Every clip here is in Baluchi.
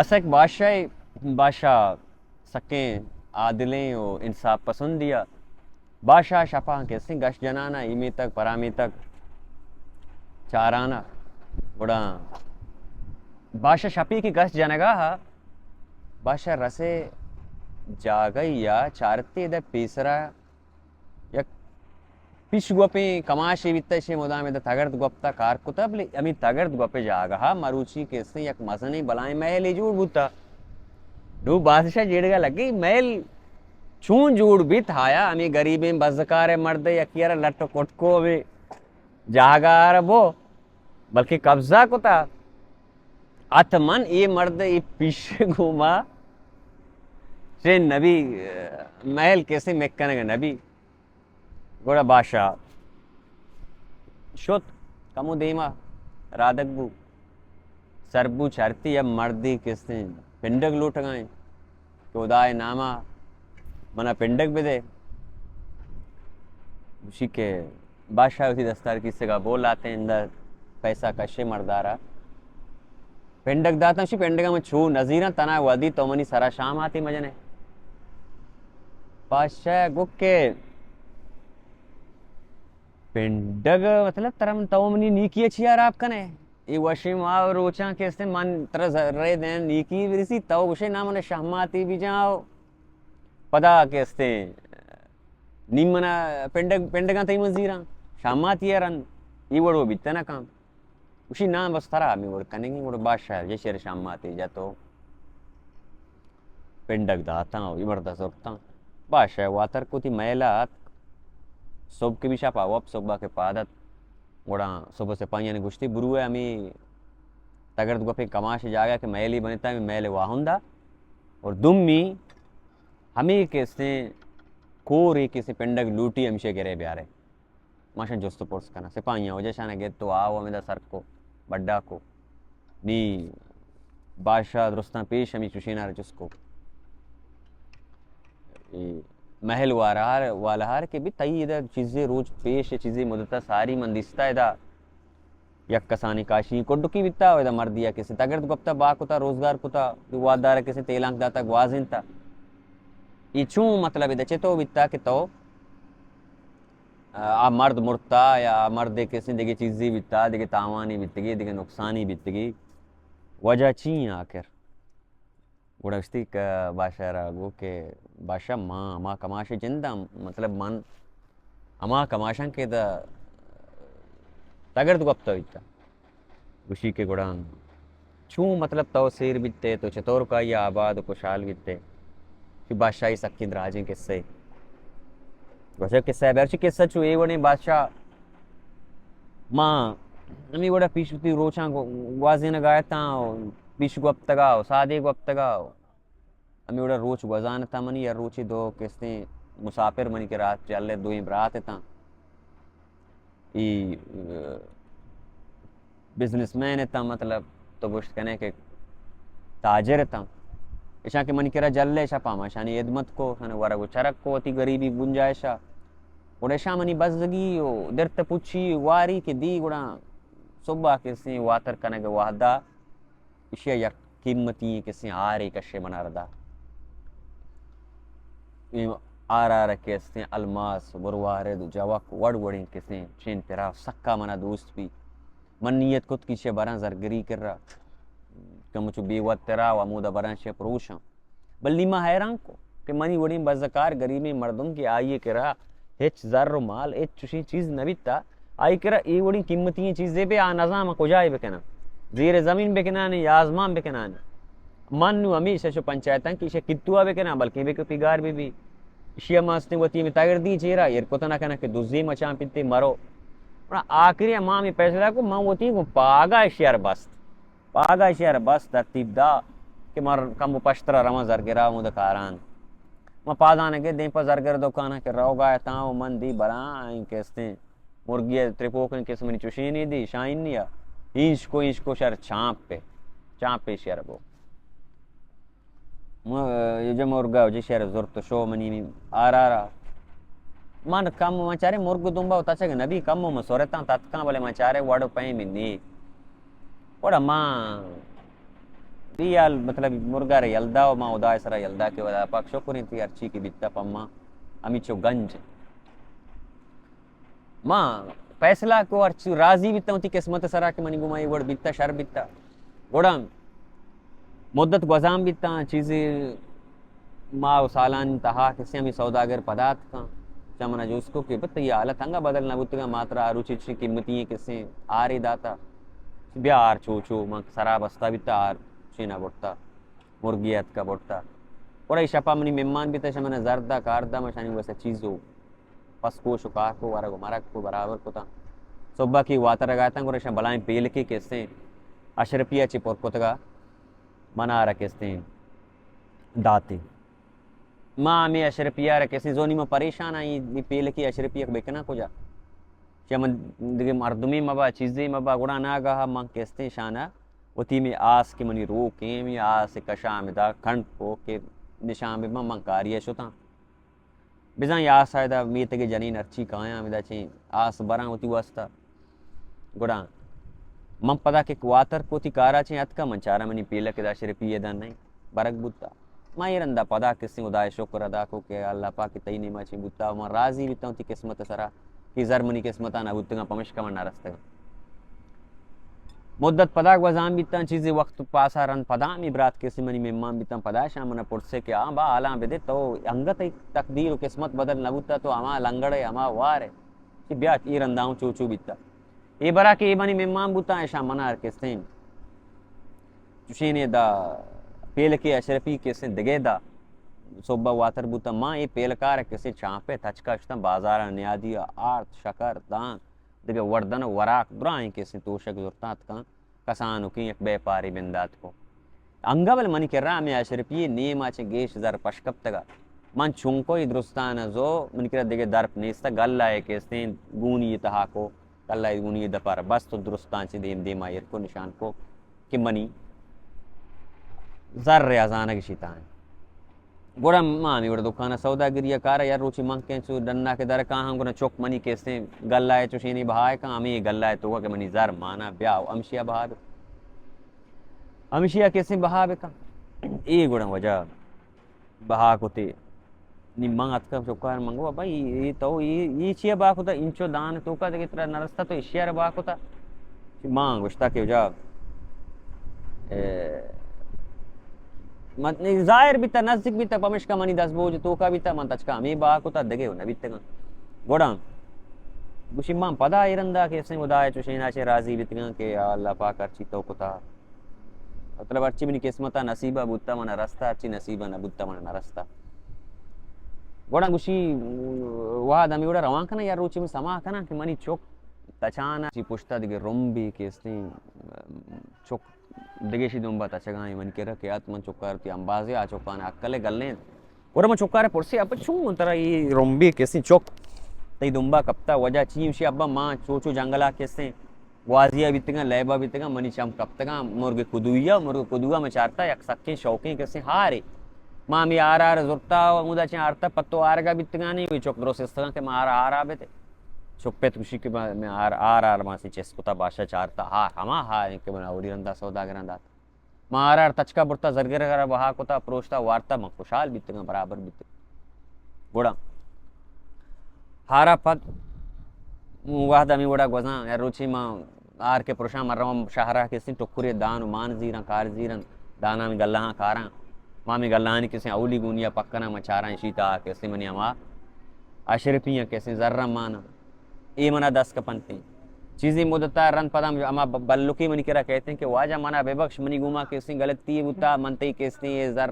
اسک بادشاہ، بادشاہ سکیں عادلیں و انصاف پسندی ء۔ بادشاہ شپاں کسیں گشت جنانا، ایمیتک پرامیتک چارانا۔ گڑا بادشاہ شپی کہ گشت جنگا ہا، بادشاہ رسے جاگہ یا چارتے دے پیسرا یک پیش گوپیں کماشے بیتہ، شے مدام ادا تگرد گوپتا کار کتا، بلے ہمیں تگرد گوپے جاگہا مروچی کسیں یک مزنیں بلائیں محلے جوڑ بوتا۔ نو بادشاہ جیڑگا لگی، محل چون جوڑ بیت؟ ہایا ہمیں غریبیں بزکارے مردے یکی ارا لٹ و کٹکو ہمیں جاگہ ارا بو، بلکہ قبضہ کتا۔ حتماً اے مرد اے پیش گوما چین نبی، محل کسے مکنگ نبی۔ گڑا بادشاہ شت، کمو دیما رادگ بو، سر بو چرتی یا مردی کسیں پنڈگ لوٹگائیں کہ خدائے ناما منا پنڈگ بدے۔ گوشی کہ بادشاہ وتی دستار کیسگا بول آتے، اندر پیسہ کشے مردارا۔ پنڈگ داتاں، شی پنڈگا من چو نزیراں، تنا ودی تو منی سرا شام آتی مجنے۔ بادشاہ گو کہ پنڈگ، مطلب، ترا من، تو منی نیکی چی حراب کنے؟ اے وشیں ماہ و روچاں کہ استیں من ترا زرے دیں، نیکی برسی، تو گوشے نا من شہماتی بجاں و پدا کہ استیں نی منا پنڈگ، پنڈگاں تئی من زیراں، شہماتی ء رند اے وڑو بیتہ نہ کن۔ گوشی نا بس ترا ہمے وڑ کنگی۔ گڑا بادشاہ یہ شیر شہماتی جا تو پنڈگ داتاں و اے مرد ء زرتاں۔ بادشاہ واتر کتی محل ء اتک۔ صبح کہ بی شپ ء وپ، صبح ء کہ پاد ات، گڑا صبح سپاہیانی گوشتی، بروئے ہمے تگرد گوپیں کماش جاگہ کہ محلی بنتا، ہمے محل واہندا اور دومی ہمے کہ استیں کور ء کہ استیں پنڈگ لوٹی، ہمشے گرے بیارے۔ ماشاں جست و پرس کناں۔ سپاہیاں وجہ شانہ گپت و آو ہمیدا سر کو، بڈا کو۔ نی بادشاہ درستاں پیش ہمی چوشینار جست کو۔ اے محل وارہار، والہار کہ بی تئی ادا چیزے روچ پیش، چیزے مدتا ساری من دیستا ادا یک کسانی کاشی کڈکی بیتا و ادا مردیا کسی تگرد گپتا، با کتا، روزگار کتا، وادار کسی تیلانک داتا، گوازینتا۔ اے چون مطلب ادا چتو بیتا کہ تو آ مرد مرتا یا آ مرد کسیں دگہ چیزی بیتا، دگہ تاوانی بیتگی، دگہ نقصانی بیتگی، وجہ چی آخر؟ گڑا گشتی کہ بادشاہ را گو کہ بادشاہ، ما ہما کماش جنداں، مطلب من ہما کماشاں کہ دا تگرد گپتا بیتا۔ گوشی کہ گڑا چون مطلب تو سیر بیتے، تو چطور کائی آباد و خوشحال بیتے؟ چی بادشاہی سکیں دراجیں قصہ۔ گوشے قصہ بیر چی قصہ چو اے وڑیں بادشاہ، ما ہمی وڑا پیش وتی روچاں گو-، گوازینگا اتاں و پیش گوپتگا و سادے گوپتگا و ہمے وڑا روچ گوزان اتاں منی، یا روچے دو کستیں مسافر منی کرا جلے دوئیں برات اتاں۔ ای، اه، بزنس مین اتاں، مطلب تو گوشت کنے کہ تاجر اتاں۔ اشاں کہ منی کرا جلے شپا ما اشانی خدمت کو، اشانی ورگ و چرگ کو، وتی غریبی گنجائشا۔ گڑا اشاں منی بزگی و درت پچی واری کہ دی گڑا صبح کستیں واتر کنگ وہدا اشیا یک قیمتی کسیں ہارے کشے منا ردا۔ اے ہار ہار کہ استیں الماس، مروارد، جوک، وڑ وڑیں کسیں چین پرا سکا منا دوست بی۔ من نیت کت کہ ایشی براں زرگری کرا، کمچو بے وت ترا و ہمودا براں شے پروشاں۔ بل نی ما حیران کو کہ منی وڑیں بزکار گریبیں مردم کہ آئی کرا ہچ زر و مال، ہچ چشیں چیز نہ بیتا، آئی کرا اے وڑیں قیمتی چیزے بے آ نزاناں کجائے بکناں، زیر زمین بکناں یا آزمان بکناں۔ من نو ہمیشہ شو پنچایتاں کہ ایشی کتوا بکناں، بلکیں بے کہ پیگار بی بی۔ ایشی ما استیں وتی ہمے تگردی چیرا ایر کت نہ کناں کہ دزی مچاں پیتے مرو۔ گڑا آخری ما ہمے فیصلہ کو، من وتی گوں پاگا ایشی ار بست۔ پاگا ایشی ار بست ترتیب دا کہ مر کم و پشترا رواں زرگرا ہمود کاران۔ ما پادانگے دیم پہ زرگر دکانا کہ روگا اتاں و من دی براں آئیں کہ استیں مرگی ء ترپوکیں قسمانی چوشینی دی، شاہینی ء اینش کو، اینش کو شر چانپ پہ، چانپ پہ شر بو۔ م-، یہ جو مرگا جو شر زرت شو منی آرارا۔ من کم من چارے مرگ دنبا و تچگ نبی، کم من سرتاں تتکاں، بلے من چارے وڑ و پیم نی۔ گڑا ما تی یال، مطلب، مرگا را یلدا و ما خدا سرا یلدا کہ خدا پاک شکر انت، ہرچی کہ بیتا پما ہمیچو گنج۔ ما فیصلہ کو، ہرچی راضی بیتا وتی قسمت سرا کہ منی گما اے وڑ بیتا، شر بیتا۔ گڑا مدت گوزان بیتا، چیزے ماہ و سالانی تہا کسے ہمے سوداگر پدا اتکاں، چہ منا جست کو کہ بت یہ حالت انگا بدل نہ بوتگا، ما ترا آ روچے چشیں قیمتی ہیں کسے آرے داتا، بیا آر چو چو، من سرا بستا بیتا، آر چینا برتا، مرگی اتکا برتا۔ گڑا اے شپا منی مہمان بیتا، شہ منا زردا کاردا، من شانی واسطہ چیزو پس کوش و کار کو، ورگ و مرگ کو، برابر کتا۔ صبح کی واتر گاتاں، گڑا شان بلائیں پیلکے کسے اشرپیا چی پر کتگا، منا را کسے داتے۔ ما ہمے اشرپی ء را کسیں زونی، من پریشان آں، اے پیلکی اشرپی ء بکناں کجا؟ چہ من دگہ مردمے مبا، چیزے مبا، گڑا ناگاہ من کستیں شانا وتی ہمے آس کہ منی روکیں، ہمے آس کشاں ہمدا کنڈ کو کہ نشان بہ من، من کاری ء شتاں۔ بزاں اے آس ء ادا میتگ ء جنین ہرچی کایاں ہمدا چہ آس براں وتی واسطہ۔ گڑا من پدا کہ واتر کو وتی کارا چہ اتکا، من چاراں منی پیلک ادا اشرپی ادا نئیں، برگ بوتا۔ ما اے رندا پدا کسیں خدائے شکر ادا کو کہ اللہ پاک تئی نیما چی بوتا، من راضی بیتاں وتی قسمت سرا کہ زر منی قسمتا نہ بوتگاں، پمشکا من نہ رستگاں۔ مدت پدا گوزان بیتاں، چیزے وقت پاسا رند پدا ہمے برات کسے منی مہمان بیتاں، پدا شان منا پرسے کہ آں با حالاں بدے، تو انگت تئی تقدیر و قسمت بدل نہ بوتا، تو ہما لنگڑ ئے، ہما وار ئے۔ کہ بیا اے رندا اوں چو چو بیتا۔ اے برا کہ اے منی مہمان بوتاں، ایشاں منا کستیں چشینے دا پیلکے اشرپی کستیں دگہ دا۔ صبح واتر بوتاں، ما اے پیلکار کستیں چانپے تچکا شتاں بازاراں، نیادی آرت، شکر، دان، دگہ وردن و وراک، دراہیں کستیں توشک زرتاں اتکاں۔ کسانکیں یک بیپارے بندات کو۔ انگا بل منی کرا ہمے اشرپی نیما چہ گیش زر پش کپتگا۔ من چونکو اے درستان زو، منی کرا دگہ درپ نیستا، گلہ ء کستیں گونی تہا کو، گلہ ء گونی دپار بست و درستان چہ دیم دیما ایر کو، نشان کو کہ منی زر ء ہزانگ شیتاں۔ گڑا ما ہمے وڑ دکان ء سوداگری ء کار ء، یا روچے من کینچو ڈنا کہ در کاہاں، گڑا چک منی کستیں گلہ ء چوشینی بہا ء کاں، ہمے گلہ ء توکا کہ منی زر مانا بیا و ہمشی ء بہا بہ، ہمشی ء کستیں بہا بہ کاں۔ اے گڑا وجہ بہا کتے۔ نی من اتکا چکار من گو، ابا، اے، اے تو، اے، اے چیا بہا کتا؟ انچو دان توکا دگہ ترا نرستا، تو ایشی ء را بہا کتا؟ ما گوشتا کہ اجا، اے، من، ظاہر بیتا، نزدیک بیتا، پمشکا منی دست بوج توکا بیتا، من تچکا ہمے بہا کتا، دگہ و نبیتگاں۔ گڑا گوشی، من پدا اے رندا کہ اسیں خدا ء چوشینا چہ راضی بیتگاں کہ یا اللہ پاک ہرچی تو کتا، مطلب ہرچی منی قسمتا نصیبا بوتا منا رستا، ہرچی نصیبا نہ بوتا منا نہ رستا۔ گڑا گوشی، وہد ہمے وڑا روان کناں، یا روچے من سما کناں کہ منی چک تچانا چی پشتا دگہ رمبے کہ استیں چک دگہ شی دمبا تچگائیں، من کرا کہ ات من چکار تی امبازے آ چکان عقل گلیں۔ گڑا من چکار پرسی، اپ چون ترا اے رمبے کسیں چک تئی دمبا کپتا، وجہ چی؟ ہمشی ابا ما چو چو جنگلا کسیں گوازیا بیتگاں، لیبا بیتگاں، منی چم کپتگاں مرگ کدویا، مرگ کدوا من چارتا یک سکیں شوقیں کسیں ہارے۔ ما ہمے آر آر زرتا و ہمودا چہ آرتا پتو آرگا بیتگانی، وی چک درست استگاں کہ ما آر آرا بیتے۔ چک پت گوشی کہ ما، میں آر، آر آر ما سی چست کتا، باشا چارتا ہار، ہما ہار کہ من اولی رندا سوداگراں دات۔ ما آر آر تچکا برتا، زرگر را بہا کتا، پروشتا، وارتا، من خوشحال بیتگاں، برابر بیتگاں۔ گڑا ہارا پد وہد ہمے وڑا گوزاں، یا روچے ما آر کہ پروشاں، من رواں شہرا کسیں ٹکرے دان و مان زیراں، کار زیراں، دانانی گلہاں کاراں۔ ما ہمے گلہانی کسیں اولی گونیا پک کناں، من چاراں اشی تہا کسیں منی ہما اشرپیاں کسیں زراں ماناں۔ اے منا دست کپنتیں۔ چیزے مدتا رند پدا ہما ب-، بلکے منی کرا کہتیں کہ واجہ منا ببخش، منی گوما کسیں غلطی بوتا، من تئی کسیں اے زر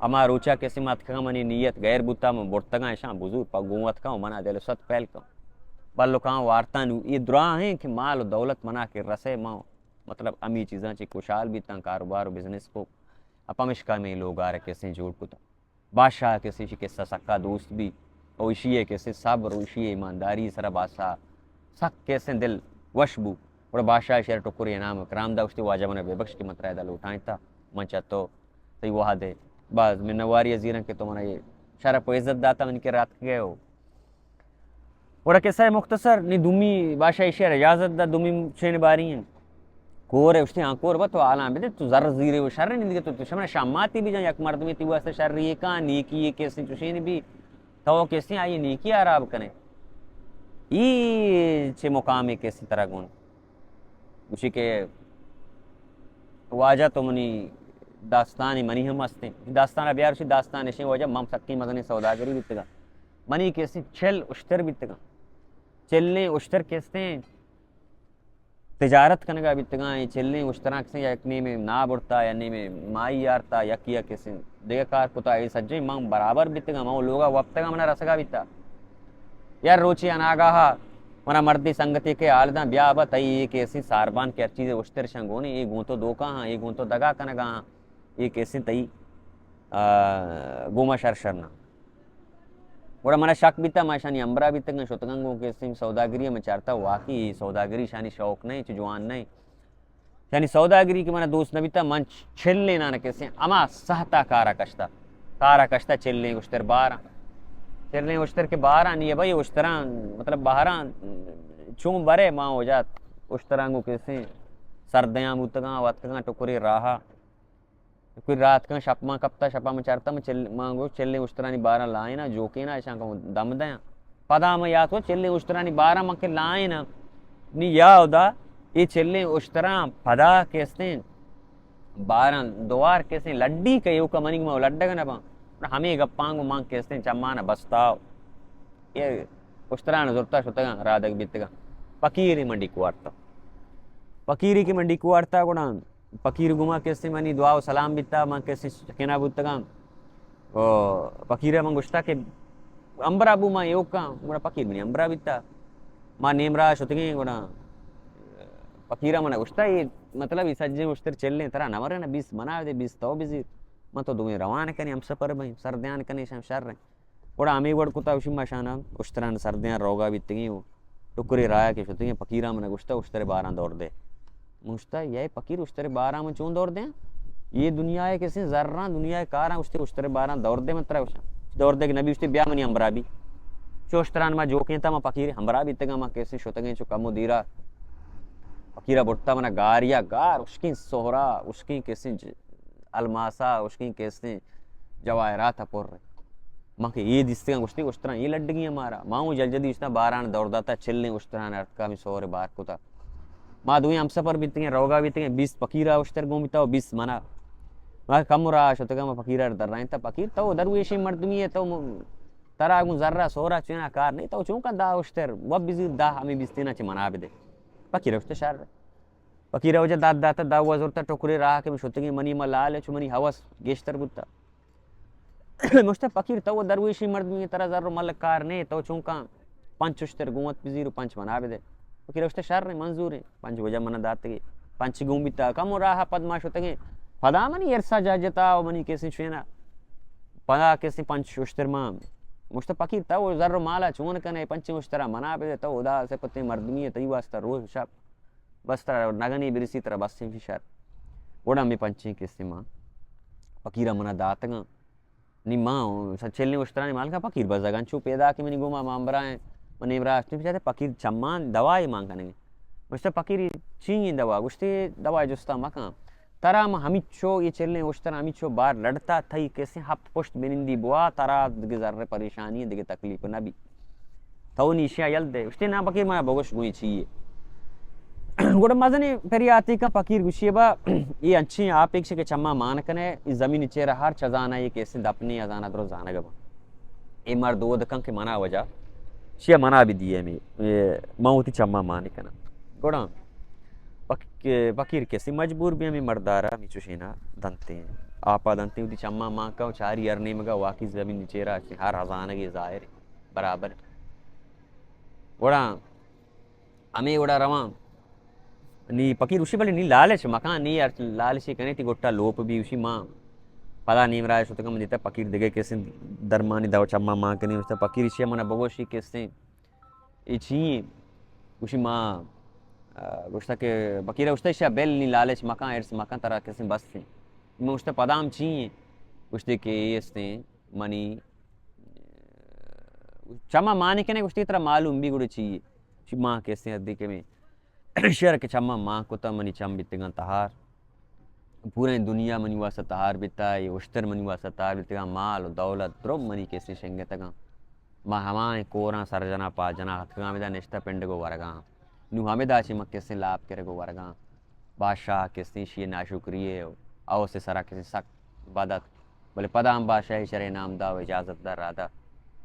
ہما روچا کسیں ما اتکگاں منی نیت غیر بوتا، من برتگاں اشاں بزور پہ گوں اتکاں و منا دل و ست پہل کن۔ بلکاں وارتاں نوں اے دراہیں کہ مال و دولت منا کہ رسے، من مطلب ہمے چیزاں چہ خوشحال بیتاں، کاروبار و بزنس کو، پمشکا ہمے لوگار کسیں جوڑ کتا۔ بادشاہ کسیں ایشی قصہ سکا دوست بی، او ایشی ء کسیں صبر و ایشی ء ایمانداری سرا بادشاہ سک کسیں دل وش بو۔ گڑا بادشاہ ایشی ء ٹکرے انعام و کرام دا، گوشتی، واجہ منا ببخش کہ من ترا ادا لوٹائینتا، من چہ تو تئی وہد ء باز منواری ء زیراں کہ تو منا اے شرپ و عزت داتا، منی کرا اتکگئے ہو۔ گڑا قصہ مختصر، نی دومی بادشاہ ایشی ء اجازت دا، دومی چین باری انت۔ کور ءَ گوشتی، ہاں کور، بس تو حالاں بدے، تو زر زیرے و شر نندگے، تو، تو شمن شاماتی بجن، یک مردمے تئی واسطہ شر یے کن، نیکی یے کسیں چوشیں بی، تو کسیں آئی نیکی حراب کنے۔ ای چہ مقامے کسیں ترا گون۔ گوشی کہ واجہ تو منی داستانی منی ہم ہستیں۔ داستان ءَ بیار، گوشی داستان اشیں واجہ، من سکیں مزنیں سوداگری بیتگاں۔ منی کسیں چل اشتر بیتگاں۔ چلیں اشتر کسیں تجارت کنگا بیتگاں، اے چلیں اشتراں کسیں یک نیمے نا برتا یا نیمے مائی آرتا، یکی یا کسیں دگہ کار کتا، اے سجیں من برابر بیتگاں، من لوگا وپتگاں، منا رسگا بیتا۔ یار روچے اناگاہا منا مردے سنگتے کہ حال داں، بیا با تئی اے کسیں ساربان کہ ہر چیزے اشتر شاں گونے، اے گوں تو دوکا ہاں، اے گوں تو دگا کنگا ہاں، اے کسیں تئی، آ، گوما شر شر نہ۔ گڑا منا شک بیتا، ما اشانی ہمبرا بیتگاں، شتگاں گوں کسیں سوداگری، من چارتا واقعی اے سوداگری اشانی شوق نہ، چو جوان نہ۔ اشانی سوداگری کہ منا دوست نہ بیتا، من چلیں نان کسیں ہما سہتا کارا کشتا۔ کارا کشتا چلیں اشتر باراں۔ چلیں اشتر کہ باراں نی بھائی اشتراں، مطلب بہراں چون برے ما وجات اشتراں گوں کسیں سردیاں بوتگاں، واتکگاں ٹکری راہا۔ کوئی رات کن شپ ما کپتا، شپا من چارتا، من چل-، من گو چلیں اشترانی باراں لائینا، جوکینا، اشاں کم دم دیاں۔ پدا من یات کو چلیں اشترانی باراں من کہ لائینا۔ نی یا خدا، اے چلیں اشتراں پدا کستیں باراں دوار کستیں لڈی کہ ایوکا منی گما لڈگ نہ باں۔ ہمے گپاں گو من کستیں چمان بستاو۔ اے اشتران زرتا شتگاں، رادگ بیتگاں۔ پکیری من ڈیک وارتا۔ پکیری کہ من ڈیک وارتا گڑا پکیر گوما کسے منی دعا و سلام بیتا، من کسے شکینا بوتگاں۔ و پکیرا من گوشتا کہ امبرا بو، ما ایوکاں، گڑا پکیر منی امبرا بیتا۔ ما نیم راہ شتگیں، گڑا پکیرا من گوشتا، اے مطلب، اے سجیں اشتر چلیں، ترا نہ مرے نا، بیست منا دے، بیست تو بزیر۔ من تو دوئیں روان کنیں، ہم سفر بیں، سردیان کنیں، شم شر ہیں۔ گڑا ہمے وڑ کتا، گوشی ما شانا اشتران سردیاں روگا بیتگیں و ٹکرے رایا کہ شتگیں، پکیرا من گوشتا اشترے باراں دور دے۔ من گوشتا، یے پکیر، اشترے باراں من چون دور دیاں؟ اے دنیا ء کسیں زراں، دنیا ء کاراں، گوشتے اشترے باراں دور دے، من ترا گوشاں۔ دور دے کہ نبی، گوشتے بیا منی ہمبرا بی۔ چو اشتران ما جوکیں تا، ما پکیر ہمبرا بیتگاں، ما کسیں شتگیں چو کم و دیرا۔ پکیرا برتا منا گاریا، گار، اشکیں سہرا، اشکیں کسیں ج-، الماسا، اشکیں کستیں جواہرات ء پر۔ من کہ اے دیستگاں، گوشتی، اشتراں اے لڈگی ہیں مارا۔ ما اوں جل جدی اشتاں، باران دور داتا، چلیں اشتران ارتکا، ہمیں سور بار کتا۔ ما دوئیں ہمسفر بیتگیں، روگا بیتگیں، بیست پکیرا اشتر گون بیتا و بیست منا۔ ما کم راہ شتگاں، ما پکیرا در رہتا، پکیر تو درویشیں مردمی ہے، تو م-، ترا گوں زرا سورا چینا کار نہیں، تو چونکا دہ اشتر و بزیر، دہ ہمیں بیستینا چہ منا بدے۔ پکیر اشتر شر۔ پکیر وجہ داد داتا، دہ و زرتا ٹکرے راہ کہ من شتگیں، منی ما لال چو منی ہوس گیشتر بوتا۔ مشتا پکیر تو درویشی مردمی، ترا زر و مل کار نے، تو چونکا پنچ اشتر گونت بزیر و پنچ منا بدے۔ پکیر اشتر شر ہیں، منظور ہیں، پنچ وجہ منا داتگی۔ پنچ گون بیتا، کم و راہ پد ما شتگیں۔ پدا منی ارسا جا جتا و منی کسی شوینا۔ پدا کسی پنچ اشتر ما۔ مشتا پکیر تو زر و مالا چون کنے، پنچ اشترا منا بدے، تو ادا سے پتے مردمی ہے، تئی واسطہ روز شب بس ترا نگنی برسی، ترا بس ہیں شر۔ گڑا ہمیں پنچیں کسے ما پکیرا منا داتگاں۔ نی ما سچلیں اشترانی مالکا پکیر بزگاں، چو پیدا کہ منی گوما مامبرا ہیں، من نیمرا اشتیں، پچاتے پکیر چمان دوائی مان کنگے۔ گوشتے پکیر چی ہیں دوا؟ گوشتے دوائی جستا مکان۔ ترا ما ہمیچو، یہ چلیں اشتر ہمیچو بار لڑتا، تئی کسے ہفت پشت بنندی بوا، ترا دگہ ذرہ پریشانی، دگہ تکلیف نہ بی۔ تو نی اشیا یل دے۔ گوشتے نا پکیر منا بگوش گوئی چی ہے۔ گڑا مزنیں پریاتی کن پکیر گوشی با، یہ انچیں آپ ایک کہ چما مان کنے، یہ زمین چیر ہر چزانا یہ کسے دپنی ازانا درو زانگ با۔ اے مرد اود کن کہ منا وجہ، شیا منا بھی دیے می، اے، من وتی چما مان کناں۔ گڑا پک-، پکیر کسی مجبور بھی ہمیں مردارا ہمیں چوشینا دنتے ہیں۔ آپا دنتے وتی چما مان کا چاری ہر نیمگا واقعی زمین چیرا ہر ہزانگی ظاہر ہے، برابر۔ گڑا ہمے وڑا رواں۔ نی پکیر گوشی، بلے نی لالچ مکان، نی ہر لالچی کنے تی گٹا لوپ بی، گوشی ما پدا نیم راہ شتگم، من دیتا پکیر دگہ کسیں درمانی دوا چما مان کنی، گوشتا پکیر اشیا منا بگوشی کسیں اے چی ہیں؟ گوشی ما، آ، گوشتا کہ پکیر گوشتا اشیا بل، نی لالچ مکان، ارس مکان، ترا کسیں بس ہیں۔ من گوشتا پدام چی ہیں؟ گوشتے کہ اے استیں منی چما مانی کنے، گوشتی ترا معلوم بی گڑا چی ہے؟ چی ما کسیں ادی کمیں شہر کہ چماں مان کتہ، منی چم بیتگاں تہار۔ پوریں دنیا منی واسطہ تہار بیتہ، اے اشتر منی واسطہ تہار بیتگاں، مال و دولت درم منی کسیں شنگتگاں۔ ما ہمائیں کوراں سر جنا پاد جنا اتکگاں، ہمدا نشتہ پنڈگ و ورگاں۔ نوں ہمدا چہ ما کسیں لاپ کرگ و ورگاں۔ بادشاہ کسیں شی ناشکری ء اوس سرا کسیں سک بد ات، بلے پدا ہم بادشاہ شرے نام دا و اجازت دا رادا۔